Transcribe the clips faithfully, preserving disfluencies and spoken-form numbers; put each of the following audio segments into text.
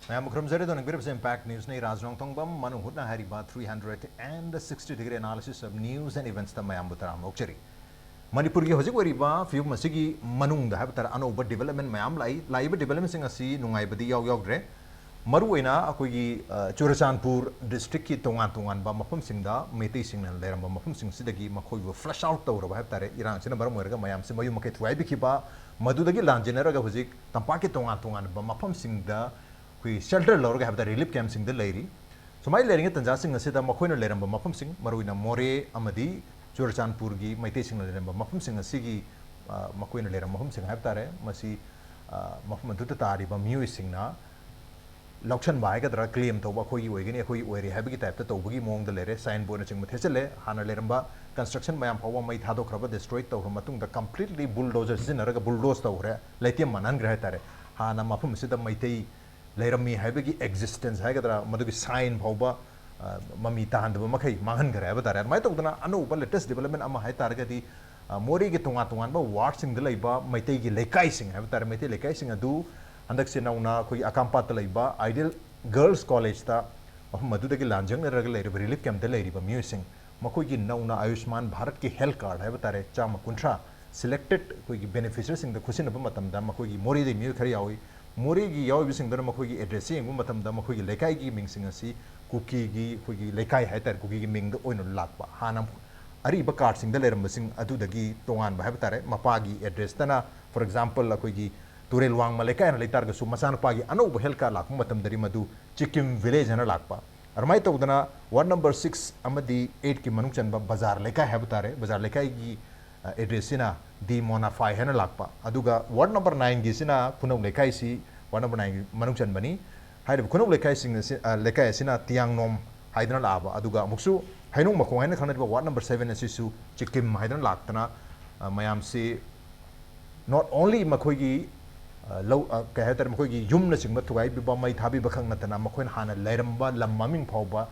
ꯃꯌꯥꯝꯕꯨ ꯈꯨꯔꯨꯝꯖꯔꯤ꯫ ꯑꯗꯣ ꯅꯪꯕꯤꯔꯤꯕꯁꯦ Impact Newsꯅꯤ꯫ ꯔꯥꯖ ꯔꯣꯡꯊꯣꯡꯕꯝ ꯃꯅꯨꯡ ꯍꯨꯠꯅ ꯍꯥꯏꯔꯤꯕ three hundred and sixty degree analysis of news and eventsꯇ ꯃꯌꯥꯝꯕꯨ ꯇꯔꯥꯝꯅ ꯑꯣꯛꯆꯔꯤ꯫ ꯃꯅꯤꯄꯨꯔꯒꯤ ꯍꯧꯖꯤꯛ ꯑꯣꯏꯔꯤꯕ ꯐꯤꯕꯝ ꯑꯁꯤꯒꯤ ꯃꯅꯨꯡꯗ ꯍꯥꯏꯕ ꯇꯥꯔꯦ, ꯑꯅꯧꯕ development ꯃꯌꯥꯝ ꯂꯥꯛꯏ꯫ ꯂꯥꯛꯏꯕ developmentꯁꯤꯡ ꯑꯁꯤ ꯅꯨꯡꯉꯥꯏꯕꯗꯤ ꯏꯌꯥꯎ ꯌꯥꯎꯗ꯭ꯔꯦ꯫ ꯃꯔꯨꯑꯣꯏꯅ ꯑꯩꯈꯣꯏꯒꯤ, ꯑ, ꯆꯨꯔꯆꯥꯟꯄꯨꯔ districtꯀꯤ ꯇꯣꯉꯥꯟ ꯇꯣꯉꯥꯟꯕ ꯃꯐꯝꯁꯤꯡꯗ ꯃꯩꯇꯩꯁꯤꯡꯅ ꯂꯩꯔꯝꯕ ꯃꯐꯝꯁꯤꯡꯁꯤꯗꯒꯤ ꯃꯈꯣꯏꯕꯨ flush out ꯇꯧꯔꯕ ꯍꯥꯏꯕ ꯇꯥꯔꯦ꯫ ꯏꯔꯥꯡꯁꯤꯅ ꯃꯔꯝ ꯑꯣꯏꯔꯒ ꯃꯌꯥꯝꯁꯤ ꯃꯌꯨꯝ ꯃꯀꯩ ꯊꯨꯒꯥꯏꯕꯤꯈꯤꯕ, ꯃꯗꯨꯗꯒꯤ ꯂꯥꯟꯖꯦꯟꯅꯔꯒ ꯍꯧꯖꯤꯛ ꯇꯝꯄꯥꯛꯀꯤ ꯇꯣꯉꯥꯟ ꯇꯣꯉꯥꯟꯕ ꯃꯐꯝꯁꯤꯡꯗ ꯑꯩꯈꯣꯏ shelter ꯂꯧꯔꯒ ꯍꯥꯏꯕ ꯇꯥꯔꯦ, relief campꯁꯤꯡꯗ ꯂꯩꯔꯤ꯫ ꯁꯨꯃꯥꯏꯅ ꯂꯩꯔꯤꯉꯩ ꯇꯥꯟꯖꯥꯁꯤꯡ ꯑꯁꯤꯗ ꯃꯈꯣꯏꯅ ꯂꯩꯔꯝꯕ ꯃꯐꯝꯁꯤꯡ, ꯃꯔꯨꯑꯣꯏꯅ ꯃꯣꯔꯦ ꯑꯃꯗꯤ ꯆꯨꯔꯆꯥꯟꯄꯨꯔꯒꯤ ꯃꯩꯇꯩꯁꯤꯡꯅ ꯂꯩꯔꯝꯕ ꯃꯐꯝꯁꯤꯡ ꯑꯁꯤꯒꯤ, ꯑ, ꯃꯈꯣꯏꯅ ꯂꯩꯔꯝꯕ ꯃꯐꯝꯁꯤꯡ ꯍꯥꯏꯕ ꯇꯥꯔꯦ, ꯃꯁꯤ, ꯑ, ꯃꯐꯝ ꯑꯗꯨꯗ ꯇꯥꯔꯤꯕ ꯃꯤꯑꯣꯏꯁꯤꯡꯅ ꯂꯧꯁꯟꯕ ꯍꯥꯏꯒꯗ꯭ꯔꯥ, claim ꯇꯧꯕ, "ꯑꯩꯈꯣꯏꯒꯤ ꯑꯣꯏꯒꯅꯤ, ꯑꯩꯈꯣꯏꯒꯤ ꯑꯣꯏꯔꯦ" ꯍꯥꯏꯕꯒꯤ typeꯇ ꯇꯧꯕꯒꯤ ꯃꯑꯣꯡꯗ ꯂꯩꯔꯦ꯫ Sign boardꯅꯆꯤꯡꯕ ꯊꯦꯠꯆꯜꯂꯦ꯫ ꯍꯥꯟꯅ ꯂꯩꯔꯝꯕ construction ꯃꯌꯥꯝ ꯐꯥꯎꯕ ꯃꯩ ꯊꯥꯗꯣꯛꯈ꯭ꯔꯕ, destroy ꯇꯧꯈ꯭ꯔ ꯃꯇꯨꯡꯗ completely bulldozer ꯁꯤꯖꯤꯟꯅꯔꯒ bulldoze ꯇꯧꯈ꯭ꯔꯦ, ꯂꯩꯇꯦꯝ ꯃꯥꯟꯍꯟꯈ꯭ꯔꯦ ꯍꯥꯏ ꯇꯥꯔꯦ꯫ ꯍꯥꯟꯅ ꯃꯐꯝ ꯑꯁꯤꯗ ꯃꯩꯇꯩ ꯂꯩꯔꯝꯃꯤ ꯍꯥꯏꯕꯒꯤ existence ꯍꯥꯏꯒꯗ꯭ꯔꯥ, ꯃꯗꯨꯒꯤ sign ꯐꯥꯎꯕ, ꯑ, ꯃꯃꯤ ꯇꯥꯍꯟꯗꯕ ꯃꯈꯩ ꯃꯥꯡꯍꯟꯈ꯭ꯔꯦ ꯍꯥꯏꯕ ꯇꯥꯔꯦ꯫ ꯑꯗꯨꯃꯥꯏꯅ ꯇꯧꯗꯅ ꯑꯅꯧꯕ latest development ꯑꯃ ꯍꯥꯏ ꯇꯥꯔꯒꯗꯤ, ꯑ, ꯃꯣꯔꯦꯒꯤ ꯇꯣꯉꯥꯟ ꯇꯣꯉꯥꯟꯕ wardꯁꯤꯡꯗ ꯂꯩꯕ ꯃꯩꯇꯩꯒꯤ ꯂꯩꯀꯥꯏꯁꯤꯡ ꯍꯥꯏꯕ ꯇꯥꯔꯦ, ꯃꯩꯇꯩ ꯂꯩꯀꯥꯏꯁꯤꯡ ꯑꯗꯨ ꯍꯟꯗꯛꯁꯦ ꯅꯧꯅ ꯑꯩꯈꯣꯏꯒꯤ ꯑꯀꯥꯝꯄꯥꯠꯇ ꯂꯩꯕ Ideal Girls Collegeꯇ, ꯃꯐꯝ ꯑꯗꯨꯗꯒꯤ ꯂꯥꯟꯖꯦꯡꯅꯔꯒ ꯂꯩꯔꯤꯕ relief campꯇ ꯂꯩꯔꯤꯕ ꯃꯤꯑꯣꯏꯁꯤꯡ, ꯃꯈꯣꯏꯒꯤ ꯅꯧꯅ ꯑꯌꯨꯁꯃꯥꯟ ꯚꯥꯔꯠꯀꯤ health card ꯍꯥꯏꯕ ꯇꯥꯔꯦ, ꯆꯥꯝꯃ ꯀꯨꯟꯊ꯭ꯔꯥ selected ꯑꯩꯈꯣꯏꯒꯤ beneficiaryꯁꯤꯡꯗ ꯈꯨꯠꯁꯤꯟꯅꯕ ꯃꯇꯝꯗ ꯃꯈꯣꯏꯒꯤ ꯃꯣꯔꯦꯗꯒꯤ ꯃꯤꯑꯣꯏ ꯈꯔ ꯌꯥꯎꯏ꯫ ꯃꯣꯔꯦꯒꯤ ꯌꯥꯎꯔꯤꯕꯁꯤꯡꯗꯨꯅ ꯃꯈꯣꯏꯒꯤ addressꯁꯦ ꯌꯦꯡꯕ ꯃꯇꯝꯗ ꯃꯈꯣꯏꯒꯤ ꯂꯩꯀꯥꯏꯒꯤ ꯃꯤꯡꯁꯤꯡ ꯑꯁꯤ ꯀꯨꯀꯤꯒꯤ, ꯑꯩꯈꯣꯏꯒꯤ ꯂꯩꯀꯥꯏ ꯍꯥꯏ ꯇꯥꯔꯦ, ꯀꯨꯀꯤꯒꯤ ꯃꯤꯡꯗ ꯑꯣꯏꯅ ꯂꯥꯛꯄ꯫ ꯍꯥꯟꯅ ꯑꯔꯤꯕ cardꯁꯤꯡꯗ ꯂꯩꯔꯝꯕꯁꯤꯡ ꯑꯗꯨꯗꯒꯤ ꯇꯣꯉꯥꯟꯕ ꯍꯥꯏꯕ ꯇꯥꯔꯦ, ꯃꯄꯥꯒꯤ addressꯇꯅ, for example, ꯑꯩꯈꯣꯏꯒꯤ ꯇꯨꯔꯦꯜ ꯋꯥꯡꯃ ꯂꯩꯀꯥꯏ ꯍꯥꯏꯅ ꯂꯩ ꯇꯥꯔꯒꯁꯨ, ꯃꯆꯥꯅꯨꯄꯥꯒꯤ ꯑꯅꯧꯕ health card ꯂꯥꯛꯄ ꯃꯇꯝꯗꯗꯤ ꯃꯗꯨ ꯆꯤꯀꯤꯝ village ꯍꯥꯏꯅ ꯂꯥꯛꯄ꯫ ꯑꯗꯨꯃꯥꯏꯅ ꯇꯧꯗꯅ ward number six ꯑꯃꯗꯤ eightꯀꯤ ꯃꯅꯨꯡ ꯆꯟꯕ ꯕꯖꯥꯔ ꯂꯩꯀꯥꯏ ꯍꯥꯏꯕ ꯇꯥꯔꯦ, ꯕꯖꯥꯔ ꯂꯩꯀꯥꯏꯒꯤ, ꯑ, addressꯁꯤꯅ ꯗꯤ ꯃꯣꯅꯥꯐꯥꯏ ꯍꯥꯏꯅ ꯂꯥꯛꯄ꯫ ꯑꯗꯨꯒ ward number nineꯒꯤꯁꯤꯅ ꯈꯨꯅꯧ ꯂꯩꯀꯥꯏꯁꯤ ward number nineꯒꯤ ꯃꯅꯨꯡ ꯆꯟꯕꯅꯤ꯫ ꯍꯥꯏꯔꯤꯕ ꯈꯨꯅꯧ ꯂꯩꯀꯥꯏꯁꯤꯡ ꯑꯁꯤ, ꯑ, ꯂꯩꯀꯥꯏ ꯑꯁꯤꯅ ꯇꯤꯌꯥꯡꯅꯣꯝ ꯍꯥꯏꯗꯅ ꯂꯥꯛꯑꯕ, ꯑꯗꯨꯒ ꯑꯃꯨꯛꯁꯨ ꯍꯩꯅꯧ ꯃꯈꯣꯡ ꯍꯥꯏꯅ ꯈꯪꯅꯔꯤꯕ ward number seven ꯑꯁꯤꯁꯨ ꯆꯤꯀꯤꯝ ꯍꯥꯏꯗꯅ ꯂꯥꯛꯇꯅ, ꯑ, ꯃꯌꯥꯝꯁꯤ not only ꯃꯈꯣꯏꯒꯤ, ꯑ, ꯂꯧ, ꯑ, ꯀꯩ ꯍꯥꯏꯇꯥꯔꯦ, ꯃꯈꯣꯏꯒꯤ ꯌꯨꯝꯅꯆꯤꯡꯕ ꯊꯨꯒꯥꯏꯕꯤꯕ, ꯃꯩ ꯊꯥꯕꯤꯕ ꯈꯛ ꯅꯠꯇꯅ ꯃꯈꯣꯏꯅ ꯍꯥꯟꯅ ꯂꯩꯔꯝꯕ ꯂꯝ ꯃꯃꯤꯡ ꯐꯥꯎꯕ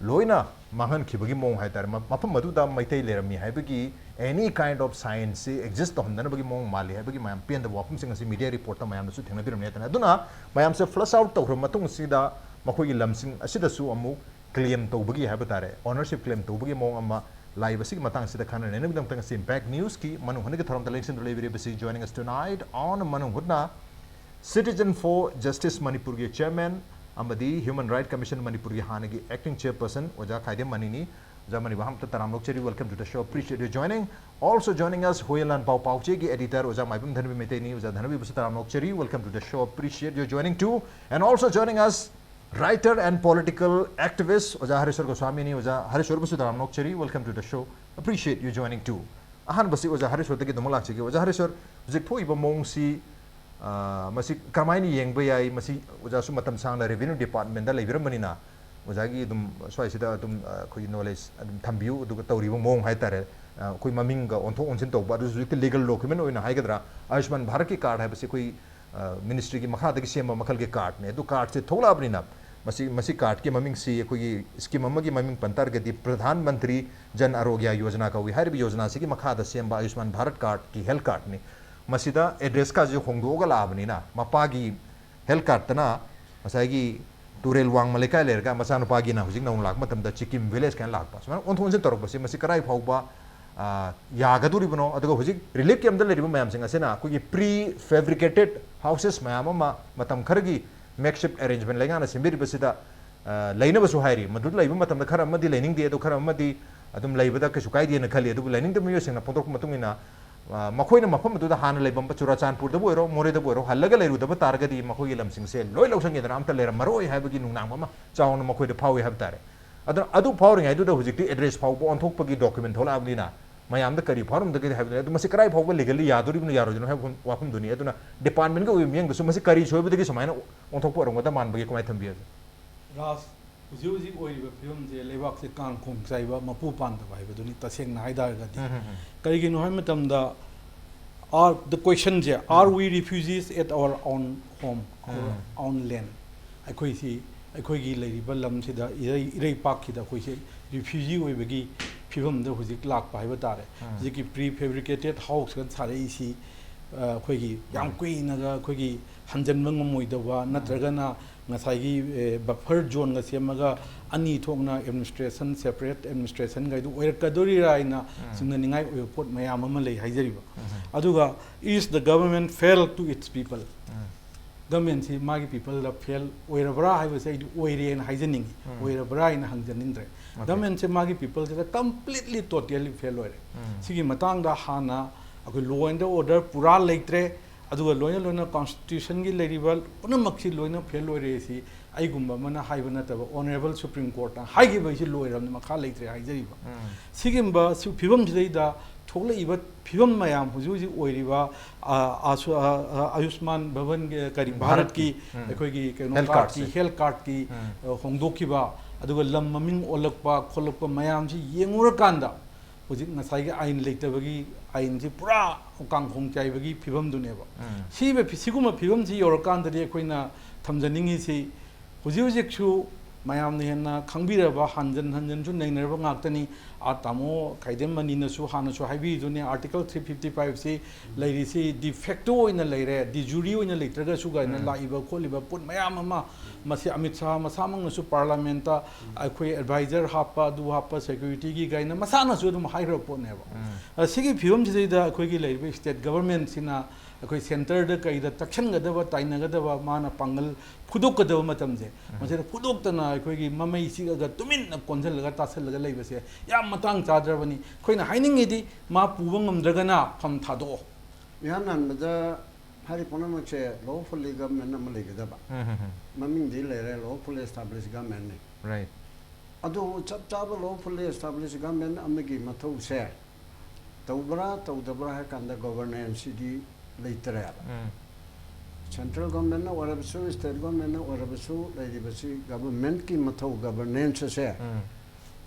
ꯂꯣꯏꯅ ꯃꯥꯡꯍꯟꯈꯤꯕꯒꯤ ꯃꯑꯣꯡ ꯍꯥꯏꯇꯥꯔꯦ꯫ ꯃ- ꯃꯐꯝ ꯑꯗꯨꯗ ꯃꯩꯇꯩ ꯂꯩꯔꯝꯃꯤ ꯍꯥꯏꯕꯒꯤ any kind of sign ꯁꯤ exist ꯇꯧꯍꯟꯗꯅꯕꯒꯤ ꯃꯑꯣꯡ ꯃꯥꯜꯂꯤ ꯍꯥꯏꯕꯒꯤ ꯃꯌꯥꯝ ꯄꯦꯟꯗꯕ ꯋꯥꯐꯝꯁꯤꯡ ꯑꯁꯤ media report ꯇ ꯃꯌꯥꯝꯅꯁꯨ ꯊꯦꯡꯅꯕꯤꯔꯝꯅꯤ ꯍꯥꯏꯇꯥꯔꯦ꯫ ꯑꯗꯨꯅ ꯃꯌꯥꯝꯁꯦ flush out ꯇꯧꯈ꯭ꯔꯕ ꯃꯇꯨꯡꯁꯤꯗ ꯃꯈꯣꯏꯒꯤ ꯂꯝꯁꯤꯡ ꯑꯁꯤꯗꯁꯨ ꯑꯃꯨꯛ claim ꯇꯧꯕꯒꯤ ꯍꯥꯏꯕ ꯇꯥꯔꯦ, ownership claim ꯇꯧꯕꯒꯤ ꯃꯑꯣꯡ ꯑꯃ live ꯑꯁꯤꯒꯤ ꯃꯇꯥꯡꯁꯤꯗ ꯈꯟꯅꯅꯕꯒꯤꯗꯃꯛꯇ ꯉꯁꯤ Impact News ꯀꯤ ꯃꯅꯨꯡ ꯍꯨꯠꯅꯒꯤ ꯊꯧꯔꯝꯗ ꯂꯦꯡꯁꯤꯟꯗꯨꯅ ꯂꯩꯕꯤꯔꯤꯕꯁꯤ, joining us tonight on ꯃꯅꯨꯡ ꯍꯨꯠꯅ Citizen for Justice ꯃꯅꯤꯄꯨꯔꯒꯤ chairman ꯑꯃꯗꯤ Human Rights Commission ꯃꯅꯤꯄꯨꯔꯒꯤ ꯍꯥꯟꯅꯒꯤ acting chairperson ꯑꯣꯖꯥ ꯈꯥꯏꯗꯦꯝ ꯃꯅꯤꯅꯤ꯫ ꯑꯣꯖꯥ ꯃꯅꯤꯕꯨ ꯑꯍꯥꯟꯕꯗ ꯇꯔꯥꯝꯅ ꯑꯣꯛꯆꯔꯤ, welcome to the show, appreciate your joining. Also joining us, Huiyen Lanpao ꯄꯥꯎꯆꯦꯒꯤ editor ꯑꯣꯖꯥ ꯃꯥꯏꯕꯝ ꯙꯅꯕꯤ ꯃꯩꯇꯩꯅꯤ꯫ ꯑꯣꯖꯥ ꯙꯅꯕꯤꯕꯨꯁꯨ ꯇꯔꯥꯝꯅ ꯑꯣꯛꯆꯔꯤ, welcome to the show, appreciate your joining too. And also joining us, writer and political activist ꯑꯣꯖꯥ ꯍꯔꯦꯁ꯭ꯋꯔ ꯒꯣꯁ꯭ꯋꯥꯃꯤꯅꯤ꯫ ꯑꯣꯖꯥ ꯍꯔꯦꯁ꯭ꯋꯔꯕꯨꯁꯨ ꯇꯔꯥꯝꯅ ꯑꯣꯛꯆꯔꯤ, welcome to the show, appreciate your joining too. ꯑꯍꯥꯟꯕꯁꯤ ꯑꯣꯖꯥ ꯍꯔꯦꯁ꯭ꯋꯔꯗꯒꯤ ꯑꯗꯨꯃꯛ ꯂꯥꯛꯆꯒꯦ꯫ ꯑꯣꯖꯥ ꯍꯔꯦꯁ꯭ꯋꯔ, ꯍꯧꯖꯤꯛ ꯊꯣꯛꯏꯕ ꯃꯑꯣꯡꯁꯤ, ꯑ, ꯃꯁꯤ ꯀꯔꯝꯍꯥꯏꯅ ꯌꯦꯡꯕ ꯌꯥꯏ? ꯃꯁꯤ ꯑꯣꯖꯥꯁꯨ ꯃꯇꯝ ꯁꯥꯡꯅ revenue department ꯗ ꯂꯩꯕꯤꯔꯝꯕꯅꯤꯅ, ꯑꯣꯖꯥꯒꯤ ꯑꯗꯨꯝ ꯁ꯭ꯋꯥꯏꯁꯤꯗ ꯑꯗꯨꯝ, ꯑ, ꯑꯩꯈꯣꯏꯒꯤ knowledge ꯑꯗꯨꯝ ꯊꯝꯕꯤꯌꯨ꯫ ꯑꯗꯨꯒ ꯇꯧꯔꯤꯕ ꯃꯑꯣꯡ ꯍꯥꯏꯇꯥꯔꯦ, ꯑ, ꯑꯩꯈꯣꯏ ꯃꯃꯤꯡꯒ ꯑꯣꯟꯊꯣꯛ ꯑꯣꯟꯁꯤꯟ ꯇꯧꯕ, ꯑꯗꯨꯁꯨ ꯍꯧꯖꯤꯛꯇꯤ legal document ꯑꯣꯏꯅ ꯍꯥꯏꯒꯗ꯭ꯔꯥ, ꯑꯌꯨꯁꯃꯥꯟ ꯚꯥꯔꯠꯀꯤ card ꯍꯥꯏꯕꯁꯤ ꯑꯩꯈꯣꯏ, ꯑ, ministry ꯒꯤ ꯃꯈꯥꯗꯒꯤ ꯁꯦꯝꯕ ꯃꯈꯜꯒꯤ card ꯅꯤ꯫ ꯑꯗꯨ card ꯁꯦ ꯊꯣꯛꯂꯛꯑꯕꯅꯤꯅ, ꯃꯁꯤ, ꯃꯁꯤ card ꯀꯤ ꯃꯃꯤꯡꯁꯤ ꯑꯩꯈꯣꯏꯒꯤ scheme ꯑꯃꯒꯤ ꯃꯃꯤꯡ ꯄꯟ ꯇꯥꯔꯒꯗꯤ ꯄ꯭ꯔꯙꯥꯟ ꯃꯟꯇ꯭ꯔꯤ ꯖꯟ ꯑꯔꯣꯒ꯭ꯌ ꯌꯣꯖꯅꯥ ꯀꯧꯏ꯫ ꯍꯥꯏꯔꯤꯕ ꯌꯣꯖꯅꯥꯁꯤꯒꯤ ꯃꯈꯥꯗ ꯁꯦꯝꯕ ꯑꯌꯨꯁꯃꯥꯟ ꯚꯥꯔꯠ card ꯀꯤ health card ꯅꯤ꯫ ꯃꯁꯤꯗ address ꯀꯥꯁꯦ ꯍꯣꯡꯗꯣꯛꯑꯒ ꯂꯥꯛꯑꯕꯅꯤꯅ, ꯃꯄꯥꯒꯤ health card ꯇꯅ ꯉꯁꯥꯏꯒꯤ ꯇꯨꯔꯦꯜ ꯋꯥꯡꯃ ꯂꯩꯀꯥꯏ ꯂꯩꯔꯒ ꯃꯆꯥꯅꯨꯄꯥꯒꯤꯅ ꯍꯧꯖꯤꯛ ꯅꯧꯅ ꯂꯥꯛꯄ ꯃꯇꯝꯗ ꯆꯤꯀꯤꯝ village ꯀꯥꯏꯅ ꯂꯥꯛꯄ, ꯁꯨꯃꯥꯏꯅ ꯑꯣꯟꯊꯣꯛ ꯑꯣꯟꯁꯤꯟ ꯇꯧꯔꯛꯄꯁꯦ, ꯃꯁꯤ ꯀꯗꯥꯏ ꯐꯥꯎꯕ, ꯑ, ꯌꯥꯒꯗꯧꯔꯤꯕꯅꯣ? ꯑꯗꯨꯒ ꯍꯧꯖꯤꯛ relief camp ꯇ ꯂꯩꯔꯤꯕ ꯃꯌꯥꯝꯁꯤꯡ ꯑꯁꯤꯅ ꯑꯩꯈꯣꯏꯒꯤ pre fabricated houses ꯃꯌꯥꯝ ꯑꯃ ꯃꯇꯝ ꯈꯔꯒꯤ makeshift arrangement ꯂꯩꯉꯥꯛꯅ ꯁꯦꯝꯕꯤꯔꯤꯕꯁꯤꯗ, ꯑ, ꯂꯩꯅꯕꯁꯨ ꯍꯥꯏꯔꯤ꯫ ꯃꯗꯨ ꯂꯩꯕ ꯃꯇꯝꯗ ꯈꯔ ꯑꯃꯗꯤ ꯂꯩꯅꯤꯡꯗꯦ, ꯑꯗꯨ ꯈꯔ ꯑꯃꯗꯤ ꯑꯗꯨꯝ ꯂꯩꯕꯗ ꯀꯩꯁꯨ ꯀꯥꯏꯗꯦꯅ ꯈꯜꯂꯤ꯫ ꯑꯗꯨꯕꯨ ꯂꯩꯅꯤꯡꯗꯕ ꯃꯤꯑꯣꯏꯁꯤꯡꯅ ꯐꯣꯡꯗꯣꯔꯛꯄ ꯃꯇꯨꯡ ꯏꯟꯅ, ꯑ, ꯃꯈꯣꯏꯅ ꯃꯐꯝ ꯑꯗꯨꯗ ꯍꯥꯟꯅ ꯂꯩꯕꯝꯕ ꯆꯨꯔꯥꯆꯥꯟꯄꯨꯔꯗꯕꯨ ꯑꯣꯏꯔꯣ, ꯃꯣꯔꯦꯗꯕꯨ ꯑꯣꯏꯔꯣ, ꯍꯜꯂꯒ ꯂꯩꯔꯨꯗꯕ ꯇꯥꯔꯒꯗꯤ ꯃꯈꯣꯏꯒꯤ ꯂꯝꯁꯤꯡꯁꯦ ꯂꯣꯏ ꯂꯧꯁꯤꯟꯈꯤꯗꯅ ꯑꯝꯇ ꯂꯩꯔꯝꯃꯔꯣꯏ ꯍꯥꯏꯕꯒꯤ ꯅꯨꯡꯅꯥꯡꯕ ꯑꯃ ꯆꯥꯎꯅ ꯃꯈꯣꯏꯗ ꯐꯥꯎꯏ ꯍꯥꯏꯕ ꯇꯥꯔꯦ꯫ ꯑꯗꯨꯅ ꯑꯗꯨ ꯐꯥꯎꯔꯤꯉꯩꯗꯨꯗ ꯍꯧꯖꯤꯛꯇꯤ address ꯐꯥꯎꯕ ꯑꯣꯟꯊꯣꯛꯄꯒꯤ document ꯊꯣꯛꯂꯛꯑꯕꯅꯤꯅ ꯃꯌꯥꯝꯗ ꯀꯔꯤ ꯐꯥꯎꯔꯝꯗꯒꯦ ꯍꯥꯏꯕꯗꯨꯅꯤ꯫ ꯑꯗꯨ ꯃꯁꯤ ꯀꯗꯥꯏ ꯐꯥꯎꯕ legally ꯌꯥꯗꯣꯔꯤꯕꯅꯣ ꯌꯥꯔꯣꯏꯗꯣꯏꯅꯣ ꯍꯥꯏꯕ ꯋꯥꯐꯝ-, ꯋꯥꯐꯝꯗꯨꯅꯤ꯫ ꯑꯗꯨꯅ department ꯀꯤ ꯑꯣꯏꯕ ꯃꯤꯠꯌꯦꯡꯗꯁꯨ ꯃꯁꯤ ꯀꯔꯤ ꯁꯣꯏꯕꯗꯒꯤ ꯁꯨꯃꯥꯏꯅ ꯑꯣꯟꯊꯣꯛꯄ ꯑꯣꯏꯔꯝꯒꯗꯕ ꯃꯥꯟꯕꯒꯦ? ꯀꯃꯥꯏꯅ ꯊꯝꯕꯤꯒꯦ? ꯔꯥꯖ, ꯍꯧꯖꯤꯛ ꯍꯧꯖꯤꯛ ꯑꯣꯏꯔꯤꯕ ꯐꯤꯕꯝꯁꯦ ꯂꯩꯕꯥꯛꯁꯦ ꯀꯥꯡ ꯈꯣꯡ ꯆꯥꯏꯕ, ꯃꯄꯨ ꯄꯥꯟꯗꯕ ꯍꯥꯏꯕꯗꯨꯅꯤ, ꯇꯁꯦꯡꯅ ꯍꯥꯏ ꯇꯥꯔꯒꯗꯤ꯫ ꯎꯝ, ꯎꯝ, ꯎꯝ꯫ ꯀꯔꯤꯒꯤꯅꯣ ꯍꯥꯏꯕ ꯃꯇꯝꯗ, are, the question say, "Are um. We refugees at our own home, our um. Own land?" ꯑꯩꯈꯣꯏꯁꯤ ꯑꯩꯈꯣꯏꯒꯤ ꯂꯩꯔꯤꯕ ꯂꯝꯁꯤꯗ, ꯏꯔꯩ ꯏꯔꯩꯄꯥꯛꯁꯤꯗ ꯑꯩꯈꯣꯏꯁꯦ ꯔꯤꯐ꯭ꯌꯨꯖꯤ ꯑꯣꯏꯕꯒꯤ ꯐꯤꯕꯝꯗ ꯍꯧꯖꯤꯛ ꯂꯥꯛꯄ ꯍꯥꯏꯕ ꯇꯥꯔꯦ꯫ ꯎꯝ꯫ ꯍꯧꯖꯤꯛꯀꯤ ꯄ꯭ꯔꯤ ꯐꯦꯕ꯭ꯔꯤꯀꯦꯇꯦꯠ ꯍꯥꯎꯁꯀ ꯁꯥꯔꯛꯏꯁꯤ, ꯑ, ꯑꯩꯈꯣꯏꯒꯤ ꯌꯥꯝ ꯎꯝ꯫ ꯀꯨꯏꯅꯒ ꯑꯩꯈꯣꯏꯒꯤ ꯍꯟꯖꯟꯕ ꯉꯝꯃꯣꯏꯗꯕ, ꯎꯝ꯫ ꯅꯠꯇ꯭ꯔꯒꯅ ꯉꯁꯥꯏꯒꯤ, ꯑꯦ, ꯕꯐꯔ ꯖꯣꯟꯒ ꯁꯦꯝꯃꯒ ꯑꯅꯤ ꯊꯣꯛꯅ ꯑꯦꯗꯃꯤꯅꯤꯁꯇ꯭ꯔꯦꯁꯟ, ꯁꯦꯄꯔꯦꯠ ꯑꯦꯗꯃꯤꯅꯤꯁꯇ꯭ꯔꯦꯁꯟꯒ ꯍꯥꯏꯗꯨ ꯑꯣꯏꯔꯛꯀꯗꯣꯔꯤꯔꯥ ꯍꯥꯏꯅ ꯎꯝ꯫ ꯆꯤꯡꯅꯅꯤꯡꯉꯥꯏ ꯑꯣꯏꯕ ꯄꯣꯠ ꯃꯌꯥꯝ ꯑꯃ ꯂꯩ ꯍꯥꯏꯖꯔꯤꯕ꯫ ꯎꯝ꯫ ꯑꯗꯨꯒ, "Is the government fail to its people?" ꯎꯝ꯫ ꯒꯃꯦꯟꯁꯤ ꯃꯥꯒꯤ ꯄꯤꯄꯜꯗ ꯐꯦꯜ ꯑꯣꯏꯔꯕ꯭ꯔꯥ ꯍꯥꯏꯕꯁꯦ ꯑꯩꯗꯤ ꯑꯣꯏꯔꯦꯅ ꯍꯥꯏꯖꯅꯤꯡꯉꯤ꯫ ꯎꯝ꯫ ꯑꯣꯏꯔꯕ꯭ꯔꯥ ꯍꯥꯏꯅ ꯍꯪꯖꯅꯤꯡꯗ꯭ꯔꯦ꯫ ꯑꯣꯀꯦ꯫ ꯒꯃꯦꯟꯁꯦ ꯃꯥꯒꯤ ꯄꯤꯄꯜꯁꯤꯗ ꯀꯝꯄ꯭ꯂꯤꯠꯂꯤ, ꯇꯣꯇꯦꯜꯂꯤ ꯐꯦꯜ ꯑꯣꯏꯔꯦ꯫ ꯎꯝ꯫ ꯁꯤꯒꯤ ꯃꯇꯥꯡꯗ ꯍꯥꯟꯅ ꯑꯩꯈꯣꯏ law and order ꯄꯨꯔꯥ ꯂꯩꯇ꯭ꯔꯦ, ꯑꯗꯨꯒ ꯂꯣꯏꯅ ꯂꯣꯏꯅ ꯀꯣꯟꯁꯇꯤꯇ꯭ꯌꯨꯁꯟꯒꯤ ꯂꯩꯔꯤꯕ ꯄꯨꯝꯅꯃꯛꯁꯤ ꯂꯣꯏꯅ ꯐꯦꯜ ꯑꯣꯏꯔꯦ꯫ ꯁꯤ ꯑꯩꯒꯨꯝꯕ ꯑꯃꯅ ꯍꯥꯏꯕ ꯅꯠꯇꯕ, ꯑꯣꯅꯔꯦꯕꯜ ꯁꯨꯄ꯭ꯔꯤꯝ ꯀꯣꯔꯠꯅ ꯍꯥꯏꯈꯤꯕ ꯑꯩꯁꯤ ꯂꯣꯏꯔꯕꯅꯤ, ꯃꯈꯥ ꯂꯩꯇ꯭ꯔꯦ ꯍꯥꯏꯖꯔꯤꯕ꯫ ꯎꯝ꯫ ꯁꯤꯒꯨꯝꯕ ꯁꯤ ꯐꯤꯕꯝꯁꯤꯗꯩꯗ ꯊꯣꯛꯂꯛꯏꯕ ꯐꯤꯕꯝ ꯃꯌꯥꯝ, ꯍꯧꯖꯤꯛ ꯍꯧꯖꯤꯛ ꯑꯣꯏꯔꯤꯕ, ꯑ, ꯑꯁꯨ-, ꯑ, ꯑ, ꯑꯌꯨꯁꯃꯥꯟ ꯚꯕꯟꯒꯤ, ꯀꯔꯤ, ꯎꯝ, ꯚꯥꯔꯠꯀꯤ, ꯚꯥꯔꯠꯀꯤ, ꯎꯝ꯫ ꯑꯩꯈꯣꯏꯒꯤ ꯀꯩꯅꯣ ꯍꯦꯜꯊ ꯀꯥꯔꯠꯀꯤ, ꯀꯥꯔꯠꯁꯦ꯫ ꯍꯦꯜꯊ ꯀꯥꯔꯠꯀꯤ, ꯎꯝ꯫ ꯑ, ꯍꯣꯡꯗꯣꯛꯈꯤꯕ, ꯑꯗꯨꯒ ꯂꯝ ꯃꯃꯤꯡ ꯑꯣꯜꯂꯛꯄ ꯈꯣꯠꯂꯛꯄ ꯃꯌꯥꯝꯁꯤ ꯌꯦꯡꯉꯨꯔꯀꯥꯟꯗ, ꯍꯧꯖꯤꯛ ꯉꯁꯥꯏꯒꯤ ꯑꯥꯏꯟ ꯂꯩꯇꯕꯒꯤ, ꯑꯥꯏꯟꯁꯤ ꯄꯨꯔꯥ ꯀꯥꯡꯈꯣꯡ ꯆꯥꯏꯕꯒꯤ ꯐꯤꯕꯝꯗꯨꯅꯦꯕ꯫ ꯎꯝ꯫ ꯁꯤꯕ ꯐꯤ-, ꯁꯤꯒꯨꯝꯕ ꯐꯤꯕꯝꯁꯤ ꯌꯧꯔꯀꯥꯟꯗꯗꯤ ꯑꯩꯈꯣꯏꯅ ꯊꯝꯖꯅꯤꯡꯉꯤꯁꯤ, ꯍꯧꯖꯤꯛ ꯍꯧꯖꯤꯛꯁꯨ ꯃꯌꯥꯝꯅ ꯍꯦꯟꯅ ꯈꯪꯕꯤꯔꯕ, ꯍꯟꯖꯟ ꯍꯟꯖꯟꯁꯨ ꯅꯩꯅꯔꯕ ꯉꯥꯛꯇꯅꯤ꯫ ꯑꯥ, ꯇꯥꯃꯣ ꯈꯥꯏꯗꯦꯝ ꯃꯅꯤꯅꯁꯨ ꯍꯥꯟꯅꯁꯨ ꯍꯥꯏꯕꯤꯗꯨꯅꯤ, Article three fifty five ꯁꯤ ꯂꯩꯔꯤꯁꯤ de facto ꯑꯣꯏꯅ ꯂꯩꯔꯦ, de jure ꯑꯣꯏꯅ ꯂꯩꯇ꯭ꯔꯒꯁꯨ ꯀꯥꯏꯅ ꯎꯝ꯫ ꯂꯥꯛꯏꯕ ꯈꯣꯠꯂꯤꯕ ꯄꯣꯠ ꯃꯌꯥꯝ ꯑꯃ, ꯃꯁꯤ ꯑꯃꯤꯠ ꯁꯥꯍ ꯃꯁꯥꯃꯛꯅꯁꯨ ꯄꯥꯔꯂꯥꯃꯦꯟꯇ ꯑꯩꯈꯣꯏ ꯑꯦꯗꯚꯥꯏꯖꯔ ꯍꯥꯞꯄ, ꯑꯗꯨ ꯍꯥꯞꯄ, ꯁꯦꯀ꯭ꯌꯨꯔꯤꯇꯤꯒꯤ ꯀꯥꯏꯅ ꯃꯁꯥꯅꯁꯨ ꯑꯗꯨꯝ ꯍꯥꯏꯈ꯭ꯔꯕ ꯄꯣꯠꯅꯦꯕ꯫ ꯎꯝ꯫ ꯑ, ꯁꯤꯒꯤ ꯐꯤꯕꯝꯁꯤꯗꯩꯗ ꯑꯩꯈꯣꯏꯒꯤ ꯂꯩꯔꯤꯕ ꯁ꯭ꯇꯦꯠ ꯒꯚꯔꯟꯃꯦꯟꯠꯁꯤꯅ ꯑꯩꯈꯣꯏ ꯁꯦꯟꯇꯔꯗ ꯀꯩꯗ ꯇꯛꯁꯟꯒꯗꯕ, ꯇꯥꯏꯅꯒꯗꯕ, ꯃꯥꯅ ꯄꯥꯡꯒꯜ ꯐꯨꯗꯣꯛꯀꯗꯕ ꯃꯇꯝꯁꯦ, ꯎꯝ꯫ ꯃꯁꯤꯗ ꯐꯨꯗꯣꯛꯇꯅ ꯑꯩꯈꯣꯏꯒꯤ ꯃꯃꯩ ꯆꯤꯛꯑꯒ ꯇꯨꯃꯤꯟꯅ ꯀꯣꯟꯁꯤꯜꯂꯒ ꯇꯥꯁꯜꯂꯒ ꯂꯩꯕꯁꯦ ꯌꯥꯝ ꯃꯇꯥꯡ ꯆꯥꯗ꯭ꯔꯕꯅꯤ꯫ ꯑꯩꯈꯣꯏꯅ ꯍꯥꯏꯅꯤꯡꯉꯤꯗꯤ, ꯃꯥ ꯄꯨꯕ ꯉꯝꯗ꯭ꯔꯒꯅ ꯐꯝ ꯊꯥꯗꯣꯛꯑꯣ꯫ ꯏꯍꯥꯟ ꯍꯥꯟꯕꯗ ꯍꯥꯏꯔꯤꯕ ꯄꯨꯝꯅꯃꯛꯁꯦ lawfully government ꯑꯃ ꯂꯩꯒꯗꯕ꯫ ꯎꯝ, ꯎꯝ, ꯎꯝ꯫ ꯃꯃꯤꯡꯗꯤ ꯂꯩꯔꯦ, lawfully established governmentꯅꯤ꯫ Right. ꯑꯗꯨ ꯆꯞ ꯆꯥꯕ lawfully established government ꯑꯃꯒꯤ ꯃꯊꯧꯁꯦ ꯇꯧꯕ꯭ꯔꯥ ꯇꯧꯗꯕ꯭ꯔꯥ ꯍꯥꯏ ꯀꯥꯟꯗ governanceꯁꯤꯗꯤ ꯂꯩꯇ꯭ꯔꯦꯕ꯫ ꯎꯝ꯫ Central governmentꯅ ꯑꯣꯏꯔꯕꯁꯨ, state governmentꯅ ꯑꯣꯏꯔꯕꯁꯨ, ꯂꯩꯔꯤꯕꯁꯤ governmentꯀꯤ ꯃꯊꯧ, governanceꯁꯦ ꯎꯝ꯫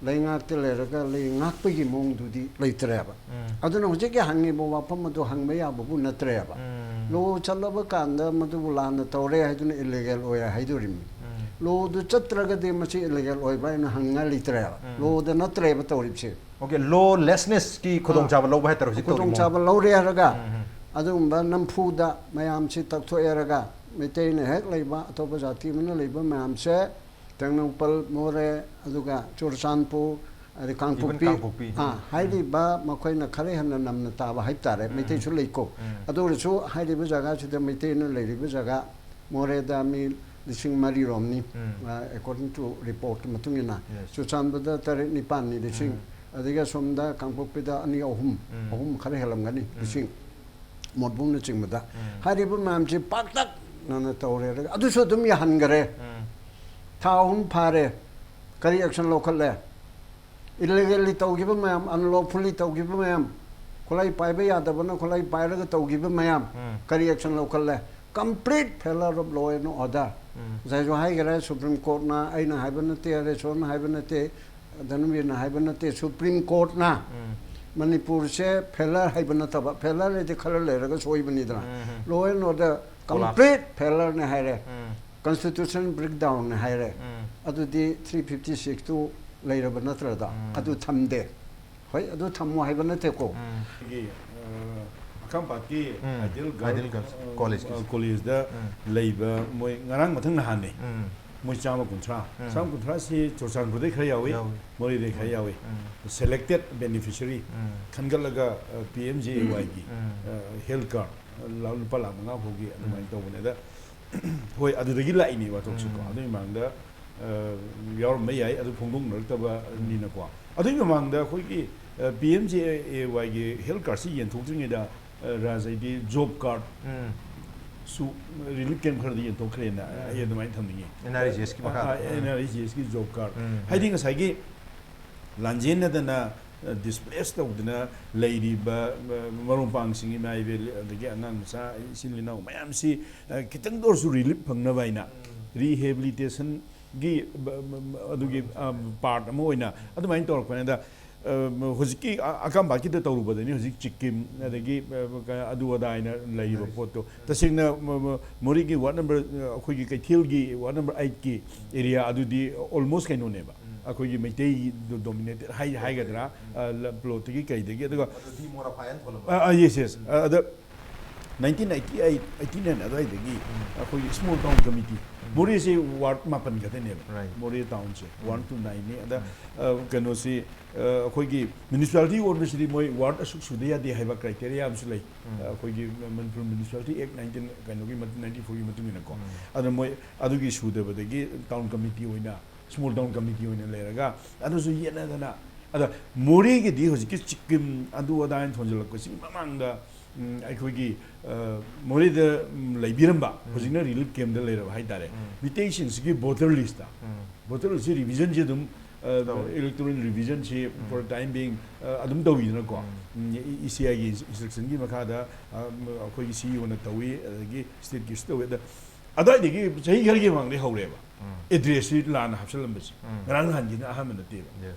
ꯂꯩꯉꯥꯛꯇ ꯂꯩꯔꯒ ꯂꯩ ꯉꯥꯛꯄꯒꯤ ꯃꯑꯣꯡꯗꯨꯗꯤ ꯂꯩꯇ꯭ꯔꯦꯕ꯫ ꯎꯝ꯫ ꯑꯗꯨꯅ ꯍꯧꯖꯤꯛꯀꯤ ꯍꯪꯉꯤꯕ ꯋꯥꯐꯝ ꯑꯗꯨ ꯍꯪꯕ ꯌꯥꯕꯕꯨ ꯅꯠꯇ꯭ꯔꯦꯕ꯫ ꯎꯝ꯫ ꯂꯣ ꯆꯠꯂꯕ ꯀꯥꯟꯗ ꯃꯗꯨꯕꯨ ꯂꯥꯟꯅ ꯇꯧꯔꯦ ꯍꯥꯏꯗꯨꯅ illegal ꯑꯣꯏ ꯍꯥꯏꯗꯣꯔꯤꯕꯅꯤ꯫ ꯎꯝ꯫ ꯂꯣꯗꯨ ꯆꯠꯇ꯭ꯔꯒꯗꯤ ꯃꯁꯤ ꯏꯂꯤꯒꯦꯜ ꯑꯣꯏꯕ ꯍꯥꯏꯅ ꯍꯪꯅꯤꯡꯉꯥꯏ ꯂꯩꯇ꯭ꯔꯦꯕ꯫ ꯎꯝ꯫ ꯂꯣꯗ ꯅꯠꯇ꯭ꯔꯦꯕ ꯇꯧꯔꯤꯕꯁꯦ꯫ ꯑꯣꯀꯦ, ꯂꯣꯂꯦꯁꯅꯦꯁꯀꯤ ꯈꯨꯗꯣꯡꯆꯥꯕ ꯂꯧꯕ ꯍꯥꯏꯇꯥꯔꯦ ꯍꯧꯖꯤꯛ ꯇꯧꯔꯤ ꯃꯑꯣꯡ꯫ ꯈꯨꯗꯣꯡꯆꯥꯕ ꯂꯧꯔꯦ ꯍꯥꯏꯔꯒ ꯎꯝ, ꯎꯝ꯫ ꯑꯗꯨꯒꯨꯝꯕ ꯅꯝꯐꯨꯗ ꯃꯌꯥꯝꯁꯤ ꯇꯛꯊꯣꯛꯑꯦ ꯍꯥꯏꯔꯒ ꯃꯩꯇꯩꯅ ꯍꯦꯛ ꯂꯩꯕ, ꯑꯇꯣꯞꯄ ꯖꯥꯇꯤ ꯑꯃꯅ ꯂꯩꯕ ꯃꯌꯥꯝꯁꯦ, ꯇꯦꯡꯅꯧꯄꯜ, ꯃꯣꯔꯦ, ꯑꯗꯨꯒ ꯆꯨꯔꯆꯥꯟꯄꯨꯔ, ꯑꯗꯩ ꯀꯥꯡꯄꯣꯛꯄꯤ, ꯀꯥꯡꯄꯣꯛꯄꯤ꯫ ꯑꯥ, ꯍꯥꯏꯔꯤꯕ ꯃꯈꯣꯏꯅ ꯈꯔ ꯍꯦꯟꯅ ꯅꯝꯅ ꯇꯥꯕ ꯍꯥꯏꯕ ꯇꯥꯔꯦ꯫ ꯎꯝ꯫ ꯃꯩꯇꯩꯁꯨ ꯂꯩꯀꯣ꯫ ꯎꯝ꯫ ꯑꯗꯨ ꯑꯣꯏꯔꯁꯨ ꯍꯥꯏꯔꯤꯕ ꯖꯒꯥꯁꯤꯗ ꯃꯩꯇꯩꯅ ꯂꯩꯔꯤꯕ ꯖꯒꯥ, ꯃꯣꯔꯦꯗ ꯃꯤ ꯂꯤꯁꯤꯡ ꯃꯔꯤꯔꯣꯝꯅꯤ, ꯎꯝ꯫ ꯑ, according to report ꯃꯇꯨꯡ ꯏꯟꯅ꯫ Yes. ꯆꯨꯔꯆꯥꯟꯄꯨꯔꯗ ꯇꯔꯦꯠ ꯅꯤꯄꯥꯟꯅꯤ ꯂꯤꯁꯤꯡ, ꯎꯝ꯫ ꯑꯗꯒꯤ ꯑꯁꯣꯝꯗ ꯀꯥꯡꯄꯣꯛꯄꯤꯗ ꯑꯅꯤ ꯑꯍꯨꯝ, ꯎꯝ꯫ ꯑꯍꯨꯝ ꯈꯔ ꯍꯦꯜꯂꯝꯒꯅꯤ ꯎꯝ꯫ ꯂꯤꯁꯤꯡ, ꯃꯣꯠꯕꯨꯡꯅꯆꯤꯡꯕꯗ꯫ ꯎꯝ꯫ ꯍꯥꯏꯔꯤꯕ ꯃꯌꯥꯝꯁꯤ ꯄꯥꯛꯇꯛꯅꯅ ꯇꯧꯔꯦ꯫ ꯑꯗꯨꯁꯨ ꯑꯗꯨꯝ ꯌꯥꯍꯟꯈꯔꯦ꯫ ꯎꯝ꯫ ꯊꯥ ꯑꯍꯨꯝ ꯐꯥꯔꯦ꯫ ꯀꯔꯤ action ꯂꯧꯈꯠꯂꯦ? Illegally ꯇꯧꯈꯤꯕ ꯃꯌꯥꯝ, unlawfully ꯇꯧꯈꯤꯕ ꯃꯌꯥꯝ, ꯈꯨꯠꯂꯥꯏ ꯄꯥꯏꯕ ꯌꯥꯗꯕꯅ ꯈꯨꯠꯂꯥꯏ ꯄꯥꯏꯔꯒ ꯇꯧꯈꯤꯕ ꯃꯌꯥꯝ, ꯎꯝ꯫ ꯀꯔꯤ action ꯂꯧꯈꯠꯂꯦ? Complete failure of law and order꯫ ꯎꯝ꯫ ꯉꯁꯥꯏꯁꯨ ꯍꯥꯏꯈꯔꯦ, Supreme Courtꯅ, ꯑꯩꯅ ꯍꯥꯏꯕ ꯅꯠꯇꯦ, ꯔꯦꯁꯣꯟꯅ ꯍꯥꯏꯕ ꯅꯠꯇꯦ, ꯙꯅꯕꯤꯔꯅ ꯍꯥꯏꯕ ꯅꯠꯇꯦ, Supreme Courtꯅ ꯎꯝ꯫ ꯃꯅꯤꯄꯨꯔꯁꯦ failure ꯍꯥꯏꯕ ꯅꯠꯇꯕ, failure ꯍꯥꯏꯗꯤ ꯈꯔ ꯂꯩꯔꯒ ꯁꯣꯏꯕꯅꯤꯗꯅ꯫ ꯎꯝ꯫ Law and order Collapse꯫ complete failure ꯅꯦ ꯍꯥꯏꯔꯦ꯫ ꯎꯝ꯫ Constitution breakdown ꯅꯦ ꯍꯥꯏꯔꯦ꯫ ꯎꯝ꯫ ꯑꯗꯨꯗꯤ three fifty six ꯇꯨ ꯂꯩꯔꯕ ꯅꯠꯇ꯭ꯔꯗ? ꯎꯝ꯫ ꯑꯗꯨ ꯊꯝꯗꯦ꯫ ꯍꯣꯏ, ꯑꯗꯨ ꯊꯝꯃꯣ ꯍꯥꯏꯕ ꯅꯠꯇꯦꯀꯣ꯫ ꯎꯝ꯫ ꯑꯩꯈꯣꯏꯒꯤ, ꯑ, ꯑꯀꯥꯝꯄꯥꯠꯀꯤ ꯎꯝ, Ideal Girl, Ideal Girls ꯑ, College ꯀꯤ꯫ ꯑ, ꯀꯣꯂꯦꯖꯇ ꯎꯝ꯫ ꯂꯩꯕ ꯃꯣꯏ ꯉꯔꯥꯡ ꯃꯊꯪ ꯅꯍꯥꯟꯅꯦ꯫ ꯎꯝ꯫ ꯃꯣꯏ ꯆꯥꯝꯃ ꯀꯨꯟꯊ꯭ꯔꯥ꯫ ꯎꯝ꯫ ꯆꯥꯝꯃ ꯀꯨꯟꯊ꯭ꯔꯥꯁꯤ ꯆꯨꯔꯆꯥꯟꯄꯨꯔꯗꯩ ꯈꯔ ꯌꯥꯎꯏ, ꯌꯥꯎꯏ꯫ ꯃꯣꯔꯦꯗꯩ ꯈꯔ ꯌꯥꯎꯏ꯫ ꯎꯝ꯫ Selected beneficiary ꯎꯝ꯫ ꯈꯟꯒꯠꯂꯒ, ꯑ, P M J A Y ꯒꯤ, ꯎꯝ꯫ ꯑ, health card, ꯑ, ꯂꯨꯄꯥ ꯂꯥꯈ ꯃꯉꯥ ꯐꯥꯎꯒꯤ ꯑꯗꯨꯃꯥꯏꯅ ꯎꯝ꯫ ꯇꯧꯕꯅꯦ꯫ ꯑꯗ ꯍꯣꯏ, ꯑꯗꯨꯗꯒꯤ ꯂꯥꯛꯏꯅꯦ ꯋꯥꯊꯣꯛꯁꯦꯀꯣ꯫ ꯎꯝ꯫ ꯑꯗꯨꯒꯤ ꯃꯃꯥꯡꯗ, ꯑ, ꯌꯥꯎꯔꯝꯕ ꯌꯥꯏ, ꯑꯗꯨ ꯐꯣꯡꯗꯣꯛꯅꯔꯛꯇꯕꯅꯤꯅꯀꯣ꯫ ꯑꯗꯨꯒꯤ ꯃꯃꯥꯡꯗ ꯑꯩꯈꯣꯏꯒꯤ, ꯑ, P M J A Y ꯒꯤ health card ꯁꯤ ꯌꯦꯟꯊꯣꯛꯇ꯭ꯔꯤꯉꯩꯗ, ꯑ, ꯔꯥꯖ, ꯑꯩꯗꯤ job card ꯎꯝ꯫ ꯁꯨ relief camp ꯈꯔꯗꯤ ꯌꯦꯟꯊꯣꯛꯈ꯭ꯔꯦꯅ ꯎꯝ꯫ ꯑꯩ ꯑꯗꯨꯃꯥꯏꯅ ꯊꯝꯅꯤꯡꯉꯤ꯫ N R E G S ꯀꯤ ꯃꯈꯥꯗ꯫ ꯑ, N R E G S ꯀꯤ job card꯫ ꯎꯝ꯫ ꯍꯥꯏꯗꯤ ꯉꯁꯥꯏꯒꯤ ꯂꯥꯟꯖꯦꯟꯅꯗꯅ, ꯑ, displace ꯇꯧꯗꯅ ꯂꯩꯔꯤꯕ, ꯑ, ꯃꯔꯨꯞ ꯃꯄꯥꯡꯁꯤꯡ, ꯏꯃꯥ ꯏꯕꯦꯜ, ꯑꯗꯒꯤ ꯑꯉꯥꯡ ꯃꯆꯥ, ꯏꯆꯤꯜ ꯏꯅꯥꯎ ꯃꯌꯥꯝꯁꯤ, ꯑ, ꯈꯤꯇꯪꯗ ꯑꯣꯏꯔꯁꯨ relief ꯐꯪꯅꯕ ꯍꯥꯏꯅ rehabilitation ꯒꯤ, ꯕ-, ꯕ-, ꯕ-, ꯑꯗꯨꯒꯤ, ꯑ, part ꯑꯃ ꯑꯣꯏꯅ ꯑꯗꯨꯃꯥꯏꯅ ꯇꯧꯔꯛꯄꯅꯤꯗ꯫ ꯑ, ꯍꯧꯖꯤꯛꯀꯤ ꯑ-, ꯑꯀꯥꯝꯕꯥꯀꯤꯗ ꯇꯧꯔꯨꯕꯗꯅꯤ ꯍꯧꯖꯤꯛ ꯆꯤꯛꯀꯤꯝ, ꯑꯗꯒꯤ, ꯑ, ꯀ-, ꯑꯗꯨ ꯑꯗꯥ ꯍꯥꯏꯅ ꯂꯩꯔꯤꯕ ꯄꯣꯠꯇꯣ꯫ ꯇꯁꯦꯡꯅ ꯃ-, ꯃ-, ꯃꯣꯔꯦꯒꯤ ꯋꯥꯔꯗ ꯅꯝꯕꯔ, ꯑ, ꯑꯩꯈꯣꯏꯒꯤ ꯀꯩꯊꯦꯜꯒꯤ ꯋꯥꯔꯗ ꯅꯝꯕꯔ ꯑꯩꯠꯀꯤ ꯑꯦꯔꯤꯌꯥ ꯑꯗꯨꯗꯤ almost ꯀꯩꯅꯣꯅꯦꯕ꯫ ꯑꯩꯈꯣꯏꯒꯤ ꯃꯩꯇꯩ ꯗꯣꯃꯤꯅꯦꯇꯦꯠ ꯍꯥꯏꯒꯗ꯭ꯔꯥ, ꯑ, ꯂ-, ꯄ꯭ꯂꯣꯠꯇꯒꯤ ꯀꯩꯗꯒꯤ꯫ ꯑꯗꯨꯒ ꯑꯗꯨꯗꯤ ꯃꯣꯔꯥ ꯐꯥꯏ ꯍꯥꯏꯅ ꯊꯣꯜꯂꯝꯕ꯫ ꯑ, ꯑ, yes, yes. ꯑ, ꯑꯗ nineteen eighty eight, eighty nine ꯑꯗꯨꯋꯥꯏꯗꯒꯤ ꯑꯩꯈꯣꯏꯒꯤ small town committee, ꯃꯣꯔꯦꯁꯦ ꯋꯥꯔꯗ ꯃꯥꯄꯟ ꯈꯛꯇꯅꯦꯕ꯫ Right. ꯃꯣꯔꯦ ꯇꯥꯎꯟꯁꯦ one to nineꯅꯤ꯫ ꯑꯗ, ꯑ, ꯀꯩꯅꯣꯁꯤ, ꯑ, ꯑꯩꯈꯣꯏꯒꯤ ꯃ꯭ꯌꯨꯅꯤꯁꯤꯄꯥꯂꯤꯇꯤ ꯑꯣꯟꯕꯁꯤꯗꯤ ꯃꯣꯏ ꯋꯥꯔꯗ ꯑꯁꯨꯛ ꯁꯨꯗ ꯌꯥꯗꯦ ꯍꯥꯏꯕ criteria ꯑꯃꯁꯨ ꯂꯩ꯫ ꯑ, ꯑꯩꯈꯣꯏꯒꯤ ꯃꯅꯤꯄꯨꯔ ꯃ꯭ꯌꯨꯅꯤꯁꯤꯄꯥꯂꯤꯇꯤ ꯑꯦꯛ nineteen, ꯀꯩꯅꯣꯒꯤ ꯃꯇꯨꯡ, ninety fourꯒꯤ ꯃꯇꯨꯡ ꯏꯟꯅꯀꯣ꯫ ꯑꯗ ꯃꯣꯏ ꯑꯗꯨꯒꯤ ꯁꯨꯗꯕꯗꯒꯤ ꯇꯥꯎꯟ ꯀꯃꯤꯇꯤ ꯑꯣꯏꯅ, small town committee ꯑꯣꯏꯅ ꯂꯩꯔꯒ ꯑꯗꯨꯁꯨ ꯌꯦꯠꯅꯗꯅ, ꯑꯗ ꯃꯣꯔꯦꯒꯤꯗꯤ ꯍꯧꯖꯤꯛꯀꯤ ꯆꯤꯛꯀꯤꯝ ꯑꯗꯨ ꯑꯗꯥ ꯍꯥꯏꯅ ꯊꯣꯟꯖꯜꯂꯛꯄꯁꯤꯒꯤ ꯃꯃꯥꯡꯗ, ꯎꯝ, ꯑꯩꯈꯣꯏꯒꯤ, ꯑ, ꯃꯣꯔꯦꯗ, ꯎꯝ, ꯂꯩꯕꯤꯔꯝꯕ, ꯍꯧꯖꯤꯛꯅ ꯔꯤꯂꯤꯐ ꯀꯦꯝꯗ ꯂꯩꯔꯕ ꯍꯥꯏꯇꯥꯔꯦ, ꯃꯤꯇꯩꯁꯤꯡꯁꯤꯒꯤ ꯚꯣꯇꯔ ꯂꯤꯁꯇ, ꯚꯣꯇꯔ ꯂꯤꯁꯁꯤ ꯔꯤꯚꯤꯖꯟꯁꯤ ꯑꯗꯨꯝ, ꯑ, ꯇꯧꯋꯤ꯫ Electoral revisionꯁꯤ for time being, ꯑ, ꯑꯗꯨꯝ ꯇꯧꯋꯤꯗꯅꯀꯣ꯫ ꯎꯝ, ꯏ-, ECIꯒꯤ instructionꯒꯤ ꯃꯈꯥꯗ, ꯑ, ꯑꯩꯈꯣꯏꯒꯤ CEOꯅ ꯇꯧꯋꯤ, ꯑꯗꯒꯤ stateꯀꯤꯁꯨ ꯇꯧꯋꯤ꯫ ꯑꯗ ꯑꯗꯨꯋꯥꯏꯗꯒꯤ ꯆꯍꯤ ꯈꯔꯒꯤ ꯃꯃꯥꯡꯗꯒꯤ ꯍꯧꯔꯦꯕ꯫ Addressꯁꯤ ꯂꯥꯟꯅ ꯍꯥꯞꯆꯜꯂꯝꯕꯁꯦ꯫ ꯉꯔꯥꯡ ꯅꯍꯥꯟꯒꯤꯅ ꯑꯍꯥꯟꯕ ꯅꯠꯇꯦꯕ꯫ Yes.